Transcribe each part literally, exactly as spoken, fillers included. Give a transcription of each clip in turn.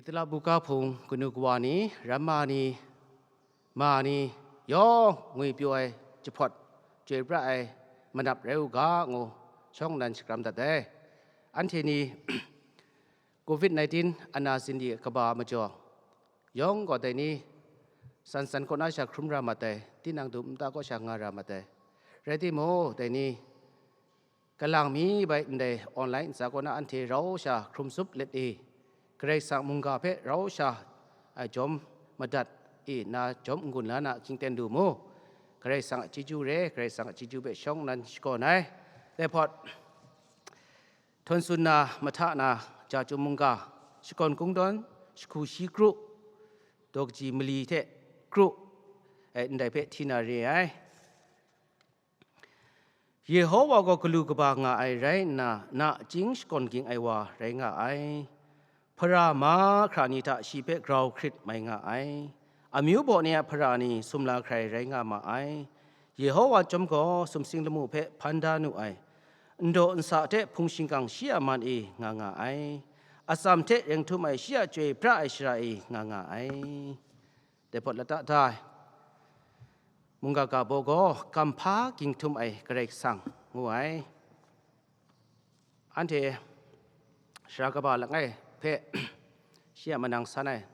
Tila buga hpung kanu kawa ni, ramma ni, ma ni, yawng ngwi pyaw ai jahpawt, chyoi pra ai manap rai u ga, ngu shawng nnan shakram dat ai. Anhte ni covid nineteen ana zindi kaba majaw, yawng gaw dai ni, san san kaw na sha hkrum ra mat ai, tinang dum nta kaw sha nga ra mat ai. Rai timung, dai ni, kalang mi bai ndai online ntsa kaw na anhte rau sha hkrum zup let i, Karai Kasang mungga hpe rau sha, a, jawm madat i, na jawm n-gun la na ahkying ten lu mu. Karai Kasang a chyeju re, Karai Kasang a chyeju hpe shawng nnan shakawn ai. Dai hpawt, htawn tsun na mahta na, ja chyum mungga, shakawn kungdawn, shahku shi kru, daw kaji mali hte kru, e, ndai hpe hti na re ai. Yehowa gaw galu kaba nga ai rai nna, nachying shakawn ging ai wa rai nga ai. Hpara mahkra ni hta shi hpe grau hkrit mai nga ai. Amyu baw ni a hpara ni sumla hkrai rai nga ma ai. Yehowa chyawm gaw sumsing lamu hpe hpan da nu ai. Ndaw nsa hte hpung shingkang shi a man e nga nga ai. Atsam hte reng htum ai shi a chyoi pra ai shara e nga nga ai. Dai hpawt lata da ai. Mungga ga baw gaw, Kamhpa Ging Htum Ai Karai Kasang, ngu ai. Anhte sara kaba langai hpe shi a manang san ai.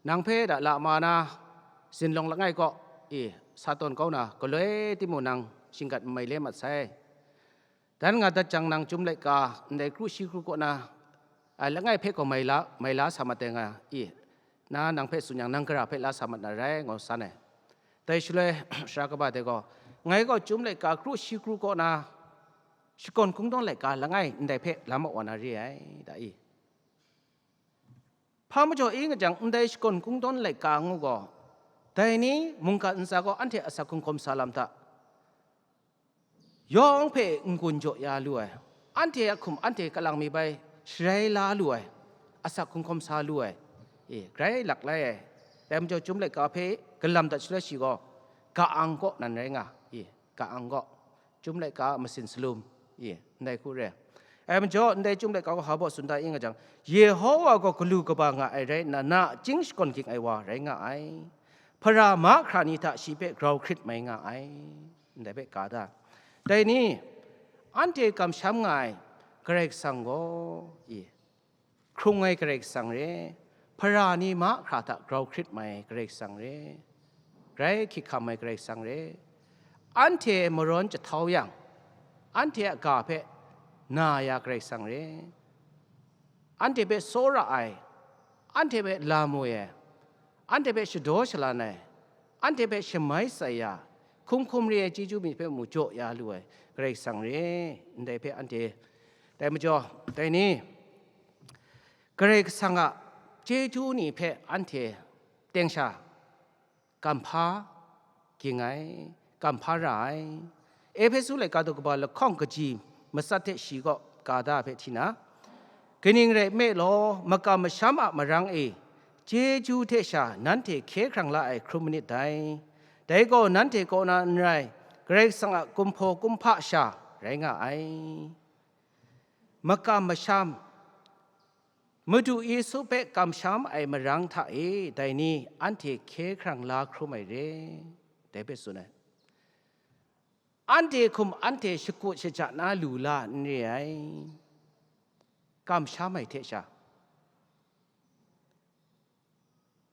Nang hpe da la ma na, zinlawng langai kaw e sa tawn kau na, galoi timung nang shinggat n mai le mat sai. Dan nga dat jang, nang chyum laika ndai kru shi kru kaw na, a, langai hpe gaw mai la, mai la sa mat ai nga i, na nang hpe tsun yang, nang gara hpe la sa mat na rai, ngu san ai. Dai shaloi, sara kaba hte gaw, ngai gaw chyum laika kru shi kru kaw na, shakawn kungdawn laika langai ndai hpe la ma wa na re ai, da i. Hpa majaw i nga jang, ndai shakawn kungdawn laika ngu gaw, dai ni mungga ntsa gaw anhte asak hkungkawm sa lam hta, yawng hpe n-gun jaw ya lu ai, anhte a hkum anhte kalang mi bai sharai la lu ai, asak hkungkawm sa lu ai, e, grai lak lai ai. Dai majaw, chyum laika hpe galam dat shaloi shi gaw, ka-ang kaw nan rai nga, e, ka-ang kaw, chyum laika a masin salum, e, ndai hku re. Ai majaw, ndai chyum laika gaw hpa baw tsun da i nga jang, Yehowa gaw galu kaba nga ai rai nna, nachying shakawn ging ai wa rai nga ai. Hpara mahkra ni hta shi hpe grau hkrit mai nga ai. Ndai hpe ga da. Dai ni, anhte kamsham nga ai Karai Kasang gaw, i, hkrung ai Karai Kasang re, hpara ni mahkra hta grau hkrit mai Karai Kasang re, grai hkyit hkam ai Karai Kasang re, anhte marawn jahtau yang, anhte a ga hpe na ya Karai Kasang re, anhte hpe tsawra ai, anhte hpe lam woi ai, anhte hpe shadaw shalan ai, anhte hpe shamai tsai ya, hkum hkum re ai chyeju myit hpe mu jaw ya lu ai Karai Kasang re, ndai hpe anhte, dai majaw, dai ni, Karai Kasang a chyeju ni hpe anhte teng sha, kamhpa ging ai, kamhpa ra ai. Ehpesu laika daw kaba lahkawng kaji matsat hte shi kaw ga da hpe hti na, kaning rai nme law, makam masham a marang e chyeju hte sha nanhte hkye hkrang la ai hkrum manit dai. Dai gaw nanhte kaw na n rai, Karai Kasang a kumhpaw kumhpa sha rai nga ai. Makam masham, Madu Yesu hpe kamsham ai marang hta e dai ni anhte hkye hkrang la hkrum ai re, dai hpe tsun ai. Anhte hkum anhte shakut shaja na lu la n re ai, kamsham ai hte sha.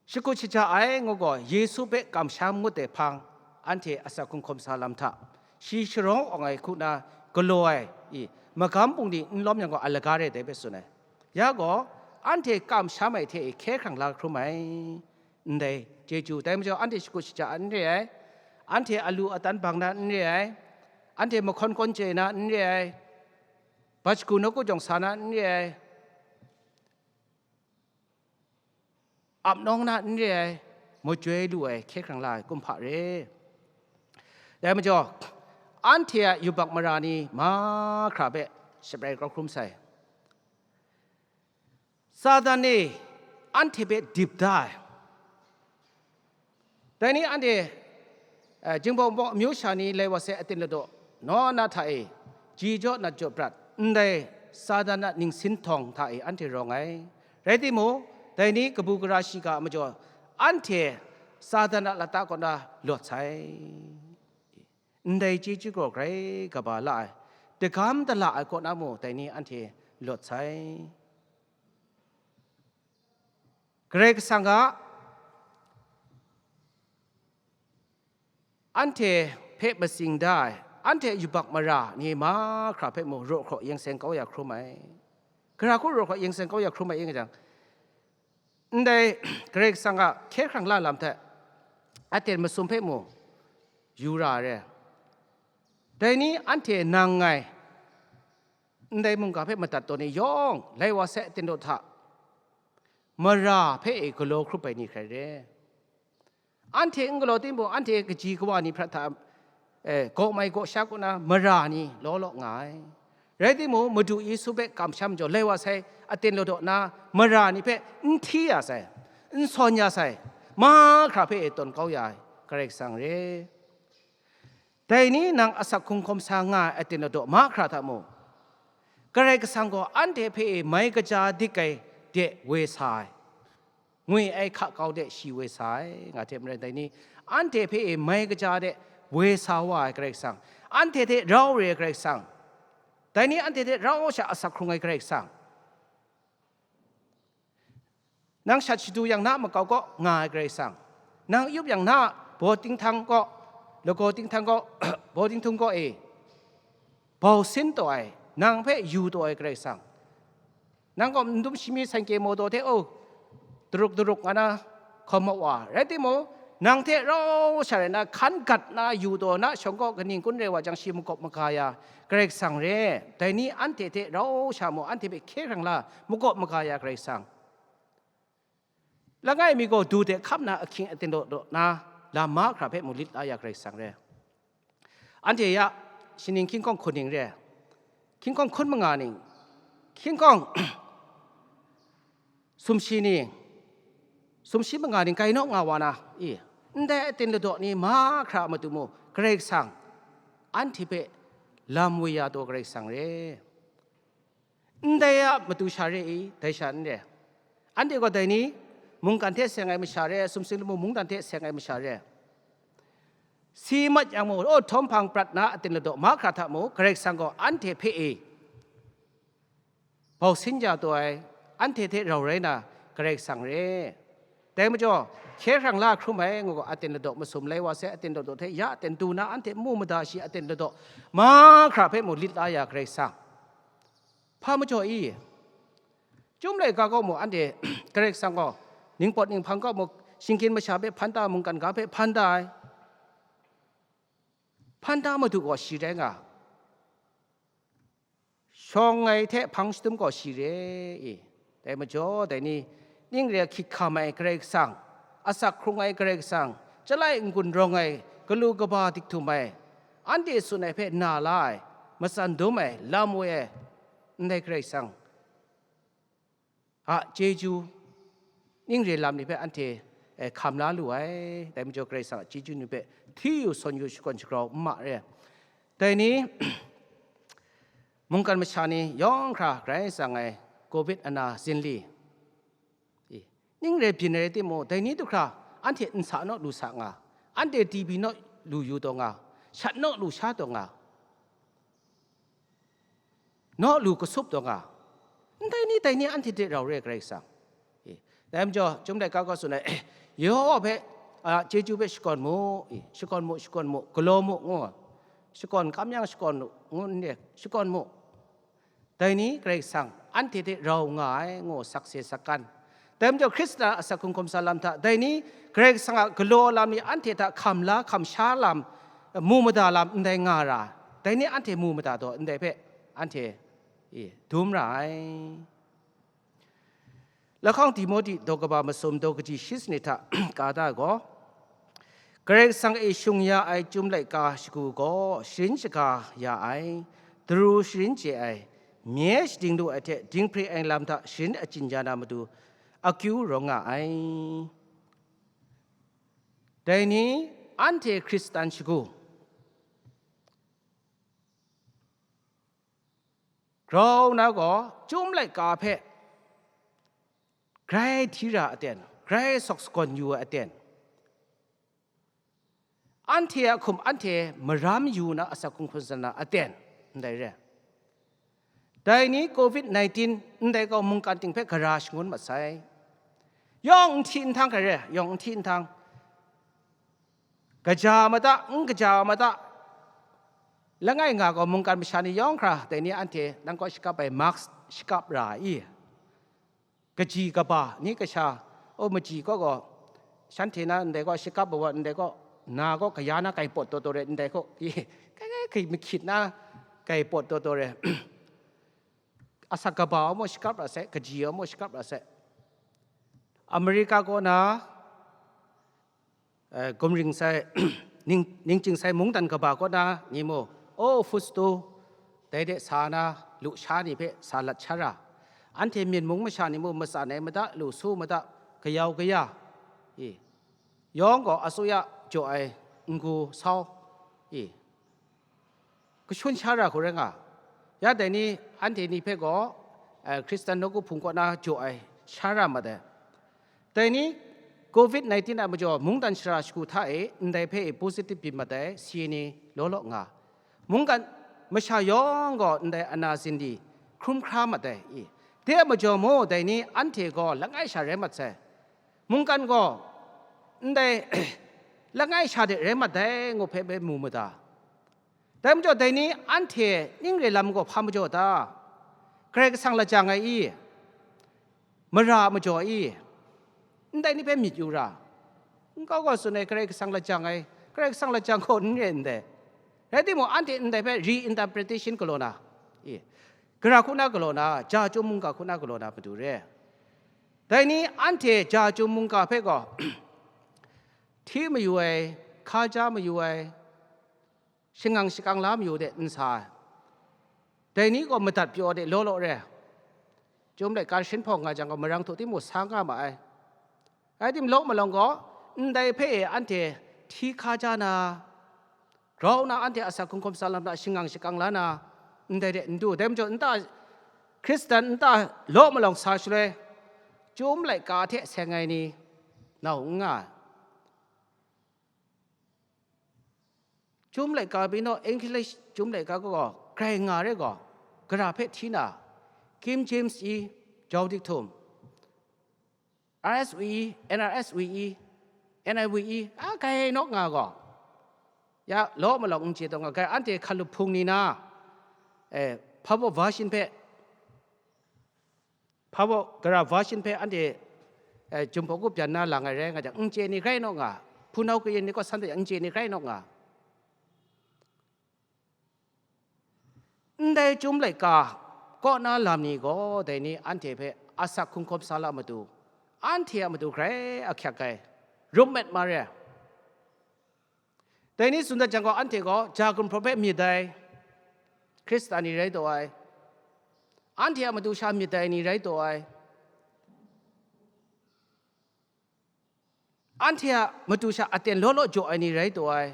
Shakut shaja ai ngu gaw, Yesu hpe kamsham ngut ai hpang, anhte asak hkungkawm sa lam hta, shi sharawng awng ai hku na galaw ai, i, magam bungli n lawm yang gaw, a laga re dai hpe tsun ai. Ya gaw, anhte kamsham ai hte e hkye hkrang la hkrum ai, ndai chyeju, dai majaw anhte shakut shaja n re ai, anhte alu atan bang na n re ai, anhte mahkawn kawn chye na n re ai, bat shagu nawku jawng sa na n re ai, ap nawng na n re ai, majoi lu ai, hkye hkrang la ai kumhpa re. Dai majaw, anhte a yubak mara ni mahkra hpe shabrai grau hkrum sai. Satan e anhte hpe dip da ai. Dai ni anhte, eh, jinghpaw mung amyu sha ni lai wa sai aten ladaw naw na hta e, ji jaw nat jaw prat, ndai Satan a ningsin htawng hta e anhte rawng ai. Rai timung, Dai ni kabu gara shiga a majaw, anhte Satan a lata kaw na lawt sai. Ndai chyeju gaw grai kaba la ai, dagam dala ai kaw na mung dai ni anhte lawt sai. Karai Kasang a anhte hpe matsing da ai, anhte yubak mara ni mahkra hpe mung raw hkraw yeng seng kau ya hkrum ai. Gara hku raw hkraw yeng seng kau ya hkrum ai, ing jang, ndai Karai Kasang a hkye hkrang la lam hte aten masum hpe mung yu ra ai re. Dai ni anhte nang ngai, ndai mungga hpe madat taw ni yawng, lai wa sai aten daw hta mara hpe e galaw hkrup ai ni hkrai re. Anhte n galaw timung, anhte kaji kawa ni hprat hta, eh, gaw mai gaw sha kaw na mara ni law law nga ai. Rai timung, Madu Yesu hpe kamsham jaw, lai wa sai aten ladaw na mara ni hpe n hti ya sai, n sawn ya sai, mahkra hpe e tawn kau ya ai Karai Kasang re. Dai ni nang asak hkrung hkawm sa nga ai aten ladaw mahkra hta mung, Karai Kasang gaw anhte hpe e mai kaja dik ai de woi sa ai, ngwi ai hka kau de shi woi sa ai, nga hte maren dai ni anhte hpe e mai kaja de woi sa wa ai Karai Kasang, anhte hte rau re ai Karai Kasang, dai ni anhte hte rau sha asak hkrung ai Karai Kasang, nang shat shadu yang na makau kaw nga ai Karai Kasang, nang yup yang na baw tinghtang kaw, lagaw tinghtang kaw, baw tinghtang kaw e bau sin taw ai, nang hpe yu taw ai Karai Kasang, nang gaw ndum shami sanhkye maw taw hte, o, daruk daruk nga na hkawm wa, rai timung, nang hte rau sha rai na, hkan gat na yu taw na shawng kaw kaning kun rai wa jang, shi makawp maga ya Karai Kasang re. Dai ni anhte hte rau sha mung, anhte hpe hkye hkrang la makawp maga ya Karai Kasang. Langai mi gaw du de hkam na ahkying aten daw daw na lam mahkra hpe mung lit la ya Karai Kasang re. Anhte ya, shaning hkying hkawng hkun ning re, hkying hkawng hkun manga ning, hkying hkawng sumshi ning, sumshi manga ning kai naw nga wa na, i, ndai aten ladaw ni mahkra a matu mung, Karai Kasang anhte hpe lam woi ya taw Karai Kasang re. Ndai a matu sha re i? Dai sha n re. Anhte gaw dai ni, mungkan hte seng ai masha re, sumsing lamu mungdan hte seng ai masha re. Si mat yang mung, o, htawm hpang prat na aten ladaw mahkra hta mung, Karai Kasang gaw anhte hpe e bau sin ya taw ai, anhte hte rau rai na Karai Kasang re. Dai majaw, hkye hkrang la hkrum ai, ngu gaw, aten ladaw masum lai wa sai, aten ladaw hte ya aten du na, anhte mu mada shi aten ladaw mahkra hpe mung lit la ya Karai Kasang. Hpa majaw i? Chyum laika kaw mung anhte Karai Kasang gaw ningpawt ninghpang kaw mung, shinggyim masha hpe hpan da, mungkan ga hpe hpan da ai. Hpan da Madu gaw shi rai nga, shawng ai hte hpang shadum gaw shi re i? Dai majaw, dai ni, ning re hkyit hkam ai Karai Kasang, asak hkrung ai Karai Kasang, chyalai n-gun rawng ai, galu kaba dik htum ai, anhte tsun ai hpe na la ai, matsan dum ai, lam woi ai, ndai Karai Kasang a chyeju, ning re lam ni hpe anhte, eh, hkam la lu ai. Dai majaw, Karai Kasang a chyeju ni hpe hti yu, sawn yu, shakawn shagrau n ma re. Dai ni, mungkan masha ni yawng hkra grai tsang ai covid ana zinli, i, ning re byin ai rai timung, dai ni du hkra anhte nsa naw lu sa nga, anhte T B naw lu yu taw nga, shat naw lu sha taw nga, naw lu kasup taw nga, ndai ni, dai ni anhte hte rau re ai Karai Kasang. E, dai majaw, Chyum laika kaw tsun ai, Yehowa hpe, a, chyeju hpe shakawn mu, e, shakawn mu, shakawn mu, galaw mu, ngu, shakawn kam yang shakawn mu, ngu n re, shakawn mu. Dai ni Karai Kasang anhte hte rau nga ai, ngu sakse sakkan. Dai majaw, Hkristan a asak hkrung hkawm sa lam hta, dai ni Karai Kasang a galaw lam ni anhte hta hkam la, hkam sha lam, mu mada lam ndai nga ra, dai ni anhte mu mada taw ndai hpe anhte, e, dum ra ai. Lahkawng Timote daw kaba masum daw kaji shi sanit hta ka da gaw, Karai Kasang e shung ya ai Chyum laika shagu gaw sharin shaga ya ai, daru sharin chye ai, mye shading lu ai hte dinghpring ai lam hta sharin achyin ya na matu akyu rawng nga ai. Dai ni, anhte Hkristan shagu grau na gaw, Chyum laika hpe grai hti ra aten, grai sawk sagawn yu ai aten, anhte a hkum anhte maram yu na asak hkungkun sa na aten, ndai re. Dai ni covid nineteen ndai gaw mungkan ting hpe gara shangun masai. Yawng n hti n htang hkrai re, yawng n hti n htang. Kaja mada, n kaja mada, langai nga gaw mungkan masha ni yawng hkra, dai ni anhte nang kaw shakap ai mask shakap ra i? Kaji kaba ni kasha, o, maji kaw gaw, shanhte na ndai kaw shakap ai wa, ndai kaw, na kaw kaya na kai pawt taw taw re, ndai kaw, i, kai kai kai mahkyit na kai pawt taw taw re. Asak kaba a maw shakap ra sai, kaji a maw shakap ra sai. Amerika kaw na, eh, gumring sai, ning, ningchying sai mungdan kaba kaw na ni mu, o, fustu, dai de sa na, lusha ni hpe sa lat sha ra, anhte myen mung masha ni mu, matsan ai mada, lu su mada, kayau kaya, i, yawng gaw asuya jaw ai n-gu sau, i, kashun sha ra hku rai nga. Ya dai ni, anhte ni hpe gaw, eh, Hkristan nawku hpung kaw na jaw ai sha ra mat ai. Dai ni, covid nineteen a majaw mungdan shara shagu hta e ndai hpe e positive byin mat ai si ni law law nga. Mungkan masha yawng gaw ndai ana zindi hkrum hkra mat ai i? De a majaw mu, dai ni anhte gaw langai sha rai mat sai. Mungkan gaw ndai langai sha de rai mat ai ngu hpe bai mu mada. Dai majaw, dai ni anhte ning re lam gaw hpa majaw ta? Karai Kasang lajang ai i? Mara a majaw i? Ndai ni hpe myit yu ra. Nkau gaw tsun ai, Karai Kasang lajang ai, Karai Kasang lajang gaw n re ndai. Rai timung, anhte ndai hpe reinterpretation galaw na, i, gara hku na galaw na, ja chyum mungga hku na galaw na matu re. Dai ni anhte ja chyum mungga hpe gaw hti mayu ai, hkaja mayu ai, shangang shakang la mayu de n sa ai. Dai ni gaw madat pyaw de law law re. Chyum laika shin hpawng nga jang gaw, marang htu timung sa nga ma ai. Rai timung, law malawng gaw, ndai hpe e anhte hti hkaja na, grau na anhte asak hkungkum sa lam hta shangang shakang la na, ndai de n du. Dai majaw, nta Hkristan nta law malawng sa shaloi, chyum laika hte seng ai ni nau n nga ai. Chyum laika pyi naw, English chyum laika gaw grai nga re gaw, gara hpe hti na, King James i, jau dik htum, R S V E, N R S V E, N I V E, a, grai nawk nga gaw, ya, law malawng n chye taw nga, grai anhte hkalup hpung ni na, eh, hpa baw version hpe, hpa baw gara version hpe anhte, eh, Jinghpaw Kup byan na lang ai rai nga jang, n chye ni grai nawk nga, hpunau kayin ni kaw san de n chye ni grai nawk nga. Ndai chyum laika kaw na lam ni gaw, dai ni anhte hpe asak hkungkawm sa la matu, anhte a matu grai ahkyak ai, rup met ma re ai. Dai ni tsun dat jang gaw, anhte gaw ja gumhpraw hpe myit ai Hkristan ni rai taw ai, anhte a matu sha myit ai ni rai taw ai, anhte a matu sha aten law law jaw ai ni rai taw ai,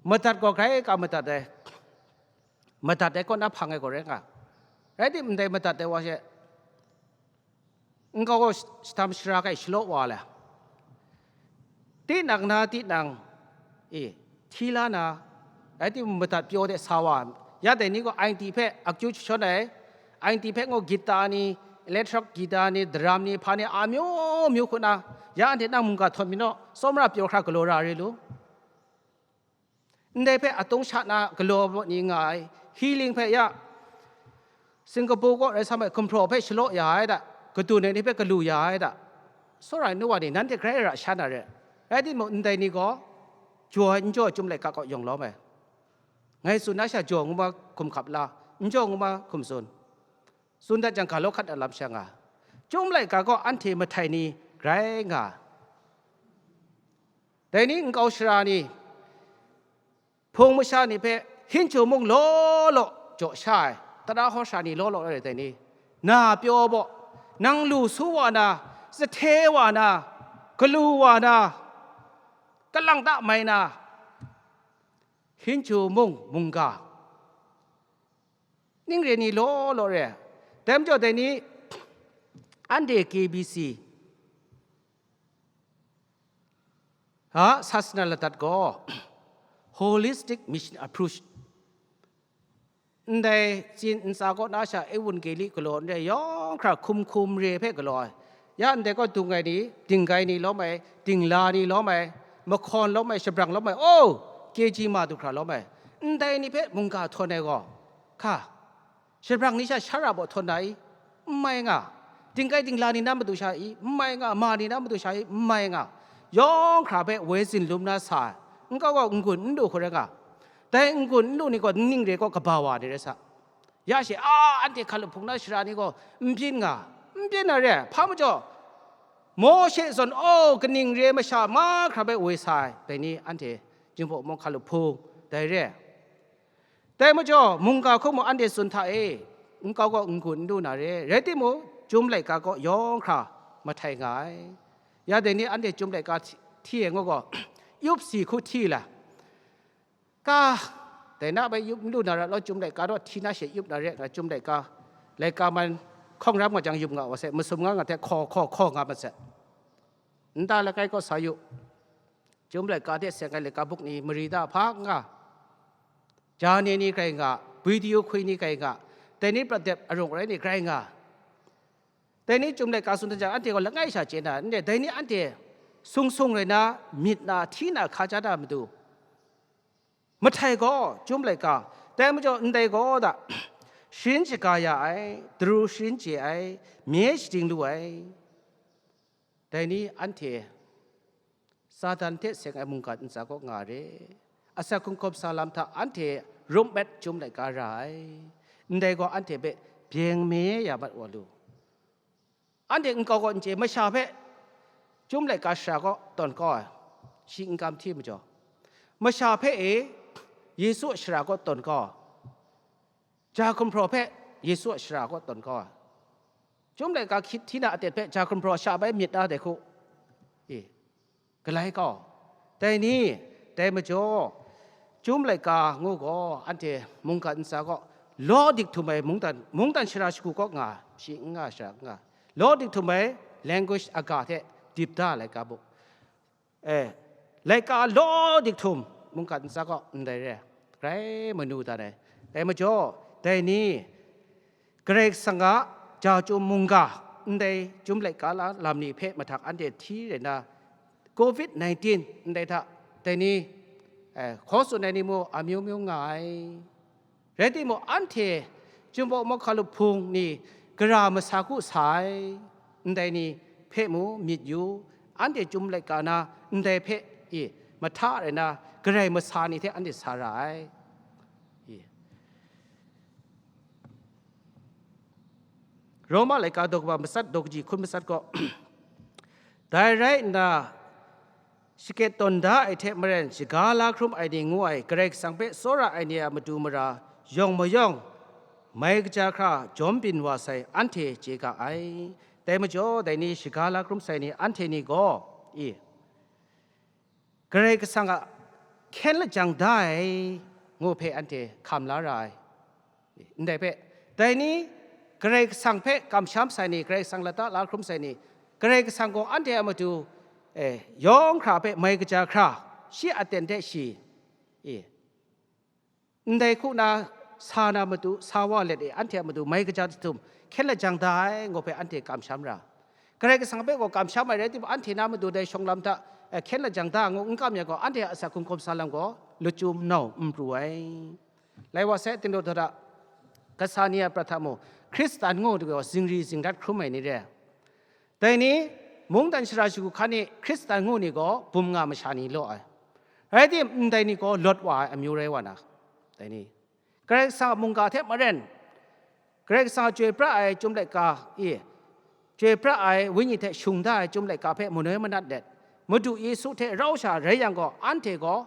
madat gaw grai ka madat ai, madat ai kaw na hpang ai gaw rai nga, rai timung, ndai madat ai wa she, nkau gaw shadam shara kai shalaw wa le, tinang na tinang e hti la na, rai timung, madat pyaw de sa wa, ya dai ni gaw I T hpe akyu jashawn ai, I T hpe ngu guitar ni, electric guitar ni, drum ni, hpa ni, amyu myu hku na, ya anhte nang mungga htawn mi naw, tsawmra pyaw hkra galaw ra re lu. Ndai hpe atung sha na galaw ni nga ai, healing hpe ya, Singapore kaw rai sa mai, gumhpraw hpe shalaw ya ai da, kadun ai ni hpe galu ya ai da, tsawra ai nu wa ni, nanhte grai ra sha na re. Rai timung, ndai ni gaw jaw ai n jaw ai chyum laika kaw yawng lawm ai. Ngai tsun na sha jaw ngu ma hkum hkap la, n jaw ngu ma hkum tsun. Tsun dat jang, ga law hkat na lam sha nga, chyum laika gaw anhte mahtai ni grai nga. Dai ni nkau shara ni, hpung masha ni hpe hkinjung mung law law jaw sha ai, tara hkawhkra ni law law rai dai ni, na pyaw baw, nang lu su wa na, sahte wa na, galu wa na, kalang ta mai na, hkinjung mung mungga, ning re ni law law re ai. Dai majaw dai ni, Anhte K B C a sasana ladat gaw holistic mission approach. Ndai tsin ntsa kaw na sha Ewanggeli galaw n re, yawng hkra hkum hkum re hpe galaw ai. Ya ndai kaw dung ai ni, dinggai ni lawm ai, dingla ni lawm ai, mahkawn lawm ai, shabrang lawm ai, o, K G ma du hkra lawm ai. Ndai ni hpe mungga htawn ai gaw, hka, shabrang ni sha shara baw htawn na i? N mai nga. Dinggai dingla ni na matu sha i? N mai nga. Ma ni na matu sha i? N mai nga. Yawng hkra hpe woi zin lum na sa ai. Nkau gaw n-gun n lu hku rai nga. Dai n-gun n lu ni gaw nning re kaw kaba wa ni rai sa. Ya she, a, anhte hkalup hpung na shara ni gaw n byin nga, n byin na re ai. Hpa majaw, Mawshe zawn, aw, kaning re ai masha mahkra hpe woi sa ai, dai ni anhte Jinghpaw Mung hkalup hpung, dai re ai. Dai majaw, mungga hku mung anhte tsun hta e, nkau gaw n-gun n lu na re, rai timung, chyum laika kaw yawng hkra mahtai nga ai. Ya dai ni anhte chyum laika hti, hti e ngu gaw, yup si hku hti la. Ka, dai na bai yup n lu na ra law, chyum laika raw hti na she yup na re nga, chyum laika, laika man hkawng ram nga jang yup nga wa se, masum nga nga hte hkaw, hkaw, hkaw nga ma se. Nta langai kaw sa yu, chyum laika hte seng ai laika buk ni mari da hpa n nga, ja ni ni grai nga, video hkwi ni grai nga, dai ni prat dep arung arai ni grai nga. Dai ni chyum laika tsun hta jang, anhte gaw langai sha chye na, n re, dai ni anhte sung sung rai na, myit na, hti na, hka ja na matu, mahtai gaw, chyum laika, dai majaw ndai gaw da, sharin shaga ya ai, daru sharin chye ai, mye shading lu ai, dai ni anhte Satan hte seng ai mungkan ntsa kaw nga re. Asak hkungkawm sa lam hta anhte rup met chyum laika ra ai, ndai gaw anhte hpe byeng me ya mat wa lu. Anhte nkau gaw n chye, masha hpe chyum laika shara kaw tawn kau ai, shi n kam hti majaw, masha hpe e Yesu a shara kaw tawn kau ai, ja gumhpraw hpe Yesu a shara kaw tawn kau ai, chyum laika hkyit hti na aten hpe ja gumhpraw sha bai myit na dai hku, e, galai kau. Dai ni, dai majaw, chyum laika ngu gaw, anhte mungkan ntsa gaw, law dik htum ai mungdan, mungdan shara shagu kaw nga, shi n nga shara n nga, law dik htum ai language aga hte dip da laika bu, e, laika law dik htum mungkan ntsa gaw ndai re, grai manu dan ai. Dai majaw, dai ni, Karai Kasang a ja chyum mungga, ndai chyum laika la lam ni hpe mahtang anhte hti rai na, covid nineteen ndai hta, dai ni, eh, hkaw tsun ai ni mung amyu myu nga ai. Rai timung, anhte Jinghpaw Mung hkalup hpung ni gara masa ku sa ai, ndai ni hpe mung myit yu, anhte chyum laika na ndai hpe, i, mahta rai na, garai masa ni hte anhte sa ra ai. I. Roma laika daw kaba matsat, daw kaji hkun matsat gaw, dai rai nna, shakyet tawn da ai hte maren, shaga la hkrum ai ni ngu ai, Karai Kasang hpe tsawra ai ni a matu mara yawng mayawng, mai kaja hkra jawm byin wa sai, anhte chye ga ai. Dai majaw, dai ni shaga la hkrum sai ni, anhte ni gaw, i, Karai Kasang a hkyen lajang da ai ngu hpe anhte hkam la ra ai. Ndai hpe, dai ni, Karai Kasang hpe kamsham sai ni, Karai Kasang lata la hkrum sai ni, Karai Kasang gaw anhte a matu, eh, yawng hkra hpe mai kaja hkra, shi a aten hte shi, e, ndai hku na sa na matu, sa wa let e, anhte a matu mai kaja jahtum hkyen lajang da ai, ngu hpe anhte kamsham ra. Karai Kasang hpe gaw kamsham ai rai timung, anhte na matu dai shawng lam hta, eh, hkyen lajang da ngu n kam yang gaw, anhte a asak hkungkawm sa lam gaw lachyum nau n pru ai. Lai wa sai, tindaw hta, kasa ni a prat hta mung, Hkristan ngu gaw zingri zingrat hkrum ai ni re. Dai ni, mungdan shara shagu hkan ni Hkristan ngu ni gaw bum nga masha ni law ai. Rai tim, ndai ni gaw lawt wa ai amyu rai wa na, dai ni, Karai Kasang a mungga hte maren, Karai Kasang a chyoi pra ai chyum laika e, chyoi pra ai Wenyi hte shung da ai chyum laika hpe manoi manat let, Madu Yesu hte rau sha rai yang gaw, anhte gaw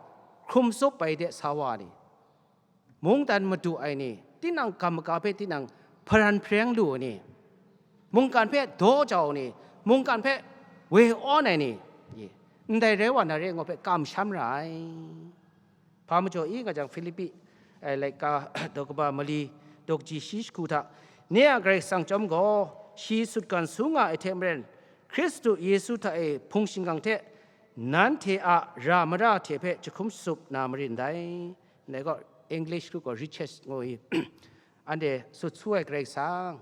hkrum tsup ai de sa wa ni, mungdan madu ai ni, tinang gam maga hpe tinang hparan hpareng lu ai ni, mungkan hpe daw jau ai ni, mungkan hpe woi awn ai ni, ndai rai wa na re ngu hpe kamsham ra ai. Hpa majaw i nga jang, Hpilipi, eh, laika daw kaba mali, daw kaji shi shagu hta, nye a Karai Kasang chyawm gaw, shi sutgan su nga ai hte maren, Hkristu Yesu hta e hpung shingkang hte nanhte a ra mara hte hpe jahkum shup na marin dai. Ndai gaw, English hku gaw riches ngu i, anhte sut su ai Karai Kasang.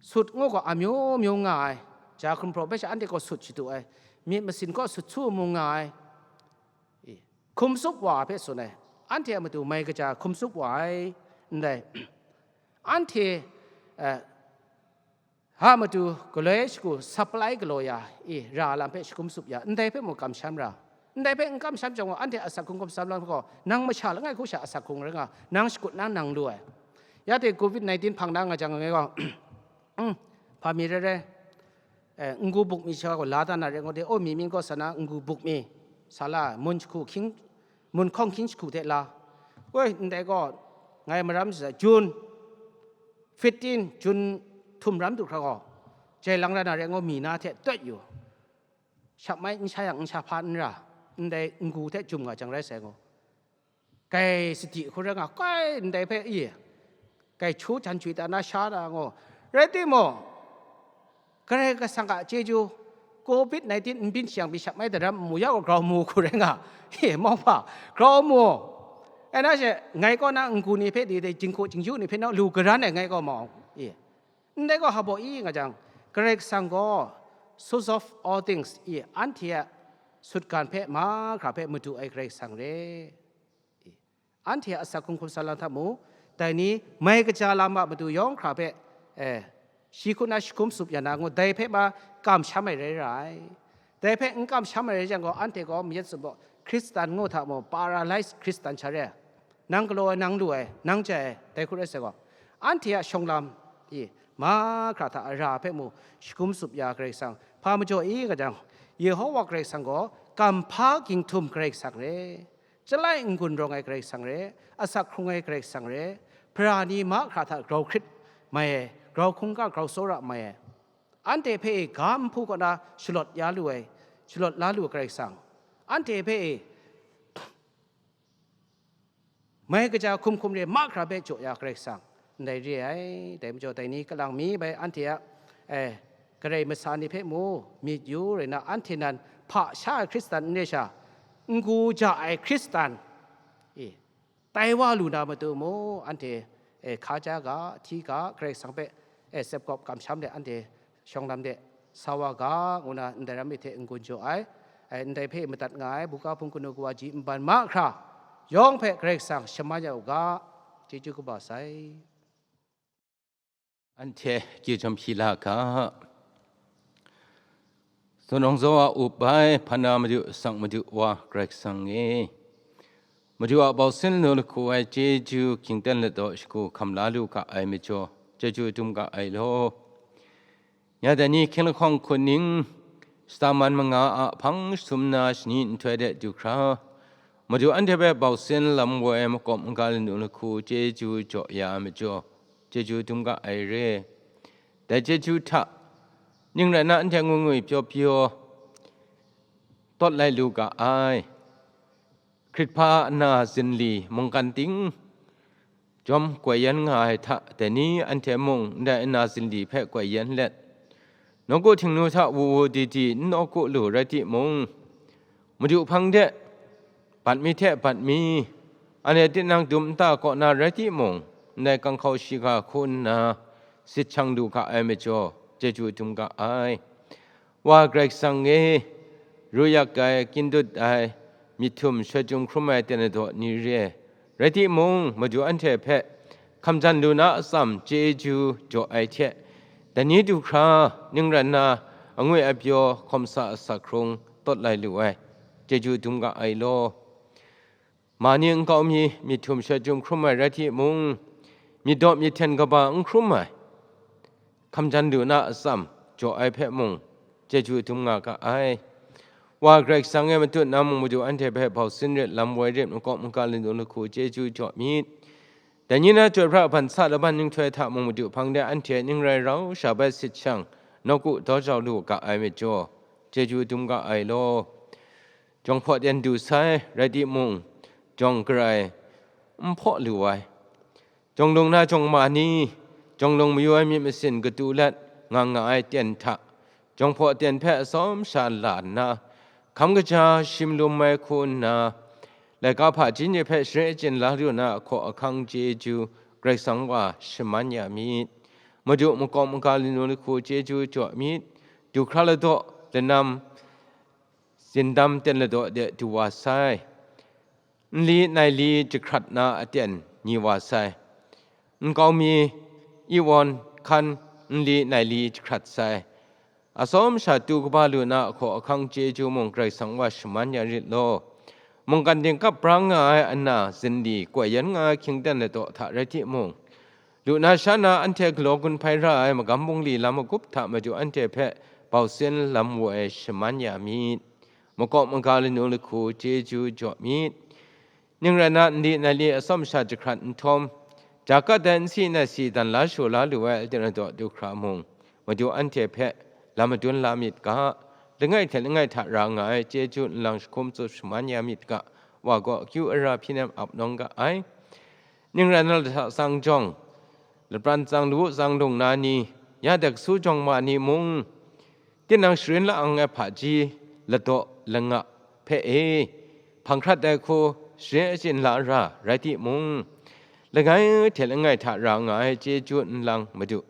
Sut ngu gaw amyu myu nga ai, ja hkum hpraw hpe sha anhte gaw sut shadu ai, myit masin gaw sut su mu nga ai. E, hkum tsup wa hpe tsun ai, anhte a matu mai kaja hkum tsup wa ai, ndai, anhte, eh, a matu galoi shagu supply galaw ya, e, ra lam hpe jahkum tsup ya, ndai hpe mung kamsham ra, ndai hpe n kamsham jang gaw, anhte asak hkrung hkum tsam lam gaw, nang masha langai hku sha asak hkrung rai nga, nang shakut na nang lu ai. Ya de covid nineteen hpang na nga jang ngai gaw, mm, hpa mi rai rai, eh, n-gu buk mi sha gaw la da na rai ngu de, o, mi myin gaw sa na n-gu buk mi, sa la, mun jahku hkying, mun hkawng hkying jahku hte la. Woi, ndai gaw, ngai maram shaza, June fifteen, June htum ram du hkra gaw, jai lang ra na rai ngu, mi na hte tawt yu. Shap mai n sha yang, n sha hpa n ra, ndai n-gu hte jum nga jang rai sai ngu. Kai sadi hku rai nga, kai ndai hpe, i, kai chu jan jwi ta na sha na ngu. Rai timung, Karai Kasang a chyeju, covid nineteen n byin shang pyi shap mai daram n mu ya gaw, grau mu hku rai nga, i, mau hpa, grau mu. Ai na she, ngai kaw na n-gu ni hpe, di, di, jinghku jingyu ni hpe naw lu garan ai ngai kaw mau, i. Ndai gaw hpa baw i nga jang, Karai Kasang gaw source of all things i, anhte a sutgan hpe mahkra hpe madu ai Karai Kasang re. I, anhte a asak hkrung hkum tsam lam hta mu, dai ni mai kaja lam a matu yawng hkra hpe, eh, shi hku na jahkum tsup ya na ngu, dai hpe ma kamsham ai rai ra ai. Dai hpe n kamsham ai rai jang gaw, anhte gaw mayat tsun gaw, Hkristan ngu hta mung, paralyzed Hkristan sha re ai, nang galaw ai, nang lu ai, nang jai ai, dai hku rai sai gaw, anhte a shawng lam i, mahkra hta a ra hpe mu, jahkum tsup ya Karai Kasang, hpa majaw i nga jang, Yehowa Karai Kasang gaw, kamhpa ging htum Karai Kasang re, chyalai n-gun rawng ai Karai Kasang re, asak hkrung ai Karai Kasang re, hpara ni mahkra hta grau hkrit mai ai, grau hkungga, grau tsawra mai ai, anhte hpe ga nhpu kaw na shalawt ya lu ai, shalawt la lu ai Karai Kasang, anhte hpe mai kaja hkum hkum re mahkra hpe jaw ya Karai Kasang, ndai re ai. Dai majaw, dai ni kalang mi bai anhte a, eh, Karai masa ni hpe mu, myit yu rai na, anhte nan hpa sha ai Hkristan n re sha, n-gu ja ai Hkristan, e, tai wa lu na matu mu, anhte, e, hkaja ga, hti ga, Karai Kasang hpe, e, sepkawp kamsham de, anhte shawng lam de sa wa ga, ngu na ndai ram mi hte n-gun jaw ai. E, ndai hpe madat nga ai, buga hpung kanu kawa ji nban mahkra yawng hpe Karai Kasang shaman ya u ga, chyeju kaba sai. Anhte gyi jawm hpyi la ga. Zunawng zaw a up ai, hpa na Madu, sang Madu Wa Karai Kasang e, Madu a bau sin lu lahku ai chyeju, hkying ten ladaw shagu hkam la lu ga ai majaw, chyeju dum ga ai law. Ya dai ni hkying lahkawng hkun ning, shata man manga a hpang jahtum na shani nhtoi de du hkra, Madu anhte hpe bau sin lam woi ai makawp maga lanu lahku chyeju jaw ya ai majaw, chyeju dum ga ai re. Dai chyeju hta, ning rai na anhte ngwi ngwi pyaw pyaw tawt lai lu ga ai. Hkrit hpa a na zinli mungkan ting jawm koi yan nga ai hta, dai ni anhte mung ndai na zinli hpe koi yan let, nawku htingnu hta wu wu di di n nawku lu rai timung, Madu hpang de bat mi hte bat mi, anhte tinang dum nta kaw na rai timung, ndai ganghkau shiga hku nna sit shang lu ga ai majaw, chyeju dum ga ai. Wa Karai Kasang e, ru yak ai, kyin dut ai, myit htum shawt chyum hkrum ai ten ladaw ni re ai. Rai timung, Madu anhte hpe hkam jan lu na atsam chyeju jaw ai hte, dai ni du hkra, ning ran na, angwi apyaw, hkawm sa asak hkrung tawt lai lu ai, chyeju dum ga ai law. Ma ni nkau mi myit htum shawt chyum hkrum ai rai timung, myit daw myit hten kaba n hkrum ai, hkam jan lu na atsam jaw ai hpe mung, chyeju dum nga ga ai. Wa Karai Kasang e, matut na mung Madu anhte hpe bau sin rit, lam woi rit, makawp maga lanu lahku chyeju jaw myit. Dai ni na chyoi pra ban sa laban nhtoi hta mung Madu hpang de anhte ning rai rau sha bai sit shang, nawku daw jau lu ga ai majaw, chyeju dum ga ai law. Jawng hpaw ten du sai, rai timung, jawng garai n hpaw lu ai. Jawng lung na jawng ma ni, Jawng lung mayu ai myit masin katu let nga nga ai ten hta, jawng hpaw ten hpe atsawm sha la nna, hkam kaja shi malum ai hku nna, laika hpaji ni hpe sharin achyin la lu na ahkaw ahkang chyeju Karai Kasang wa shaman ya myit. Madu makawp maga lanu lahku chyeju jaw myit. Du hkra ladaw, lanam, zindam ten ladaw de du wa sai. Nli naili jahkrat na aten ni wa sai. Nkau mi iwawn hkan nli naili jahkrat sai. Atsawm sha tu kaba lu na ahkaw ahkang chyeju mung Karai Kasang wa shaman ya rit law. Mungkan dingkap bra nga ai ana zinli koi yan nga ai hkying ten ladaw hta rai timung, lu na sha na anhte galaw gun hpai ra ai magam bungli lam magup hta Madu anhte hpe bau sin lam wu ai shaman ya myit. Makawp maga lanu lahku chyeju jaw myit. Ning rai na, nli naili atsawm sha jahkrat nhtawm, ja kat ai nsi na si dan la shaw la lu ai aten ladaw du hkra mung, Madu anhte hpe lam madun la myit ga, langai hte langai hta ra nga ai chyeju nlang jahkum tsup shaman ya myit ga, wa gaw akyu ara hpyi nem ap nawng ga ai. Ning rai na, lahta tsang jawng, lapran tsang lawu tsang lung na ni, ya dek su jawng ma ni mung, tinang sharin la-ang ai hpaji ladaw langa hpe e, hpang hkrat ai hku sharin achyin la ra rai timung, langai hte langai hta ra nga ai chyeju nlang Madu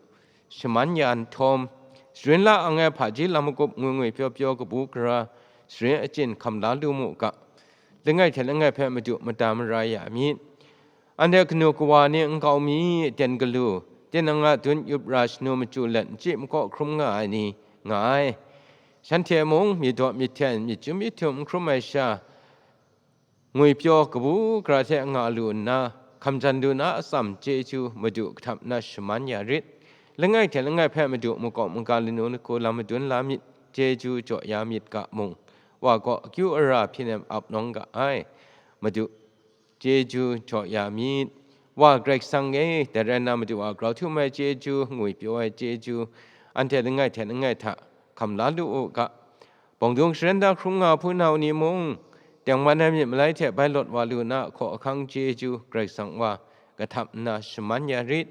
shaman ya nhtawm, sharin la-ang ai hpaji lam magup ngwi ngwi pyaw pyaw kabu gara sharin achyin hkam la lu mu ga, langai hte langai hpe Madu mada mara ya myit. Anhte kanu kawa ni nkau mi, ten galu, tinang a dun yup ra shanu machyu let nchyi makaw hkrum nga ai ni nga ai. Shanhte mung myit daw myit hten, myit chyum myit htum n hkrum ai sha, ngwi pyaw kabu gara hte nga lu nna, hkam jan lu na atsam chyeju Madu kahtap nna shaman ya rit. Langai hte langai hpe Madu makawp maga lanu lahku lam madun la myit, chyeju jaw ya myit ga mung, wa gaw akyu ara hpyi nem ap nawng ga ai. Madu chyeju jaw ya myit. Wa Karai Kasang e, dai rai nna Madu a grau htum ai chyeju, ngwi pyaw ai chyeju, anhte langai hte langai hta hkam la lu u ga. Bawng dung sharin da hkrum nga hpunau ni mung, tengman ai myit malai hte bai lawt wa lu na ahkaw ahkang chyeju Karai Kasang wa kahtap nna shaman ya rit.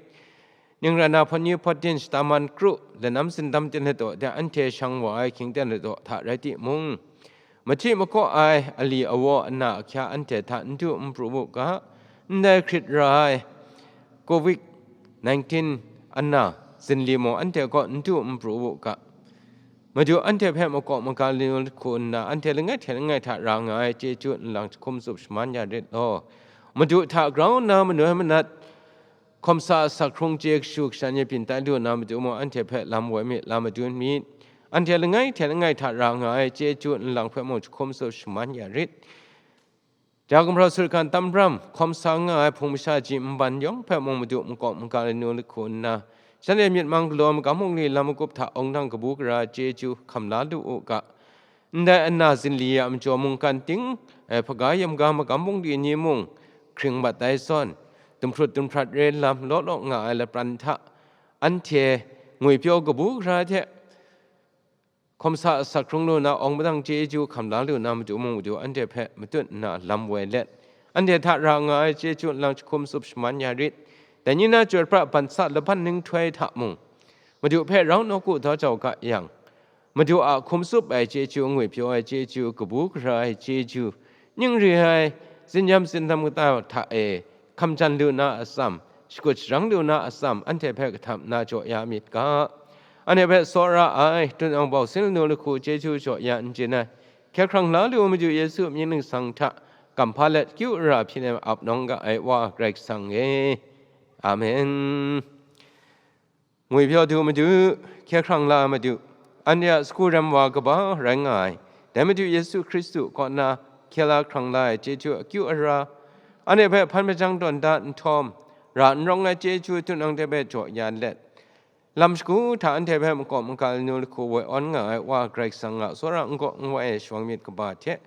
Ning rai na, hpawt ni hpawt din shata man kru, lanam zindam ten ladaw de anhte shang wa ai hkying ten ladaw hta rai timung, mahti makaw ai ali awa ana ahkya anhte hta n du n pru u ga, ndai hkrit ra ai covid nineteen ana zinli mung anhte kaw n du n pru u ga. Madu anhte hpe makawp maga lanu lahku nna, anhte langai hte langai hta ra nga ai chyeju nlang jahkum tsup shaman ya rit law. Madu hta grau nna manoi manat, hkawmsa asak hkrung chye kashu kashan ni byin tai lu na matu mung, anhte hpe lam woi myit, lam madun myit. Anhte langai hte langai hta ra nga ai chyeju nlang hpe mung jahkum tsup shaman ya rit. Ja gumhpraw sutgan tam ram, hkawmsa nga ai hpung masha ji nban yawng hpe mung Madu makawp maga lanu lahku nna, shanhte myit mang galaw magam bungli lam magup hta awng dang kabu gara chyeju hkam la lu u ga. Ndai ana zinli a majaw mungkan ting, eh, hpaga yamga magam bungli ni mung hkring mat ai zawn, dumhprut dumhprat re lam law law nga ai lapran hta, anhte ngwi pyaw kabu gara hte hkawmsa asak hkrung lu na, awng padang chyeju hkam la lu na matu mung matu anhte hpe matut nna lam woi let, anhte hta ra nga ai chyeju nlang jahkum tsup shaman ya rit. Dai ni na chyoi pra ban sa laban ninghtoi hta mung, Madu hpe rau nawku daw jau ga yang, Madu a hkum tsup ai chyeju, ngwi pyaw ai chyeju, kabu gara ai chyeju, ning re ai, tsinyam tsindam kata hta e hkam jan lu na atsam, shakut sharang lu na atsam, anhte hpe kahtap nna jaw ya myit ga. Anhte hpe tsawra ai, tun ang bau sin lanu lahku chyeju jaw ya n chyen ai, hkye hkrang la lu Madu Yesu mying ningsang hta, kam hpa let kyu ara hpyi nem ap nawng ga ai Wa Karai Kasang e. Amen. Ngwi pyaw du Madu, hkye hkrang la Madu, anhte a sagu rem wa kaba rai nga ai, dai Madu Yesu Hkristu kaw na hkye la hkrang la ai chyeju akyu ara, anhte hpe hpan hpajang tawn da nhtawm, ra n rawng ai chyeju tun anhte hpe jaw ya let, lam shagu hta anhte hpe makawp maga lanu lahku woi awn nga ai Wa Karai Kasang a tsawra n gaw n wai ai shawng myit kaba hte,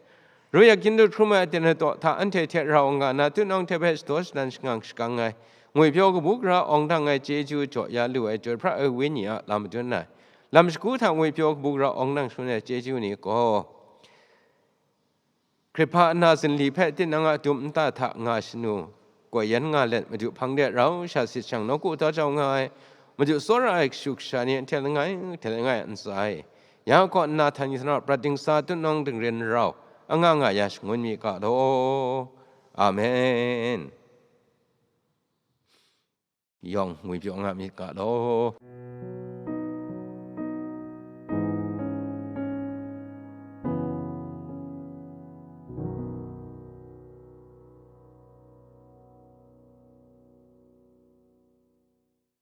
Ru yak yin dut hkrum ai aten ladaw hta anhte hte rau nga na, tun anhte hpe shadaw shadan shangang shakang ai, ngwi pyaw kabu gara awng dang ai chyeju jaw ya lu ai, chyoi pra ai Wenyi a lam madun ai, lam shagu hta ngwi pyaw kabu gara awng dang shangun ai chyeju ni gaw, Hkrit hpa ana zinli hpe tinang a dum nta hta nga shanu, koi yan nga let, Madu hpang de rau sha sit shang nawku daw jau nga ai, Madu tsawra ai kashu kasha ni hte langai hte langai a ntsa e, ya kaw nna htan ni htan rau prat dingsa tutnawng dingren rau anga nga ya shangun mi ga law. Amen. Yawng ngwipyaw nga mi ga law.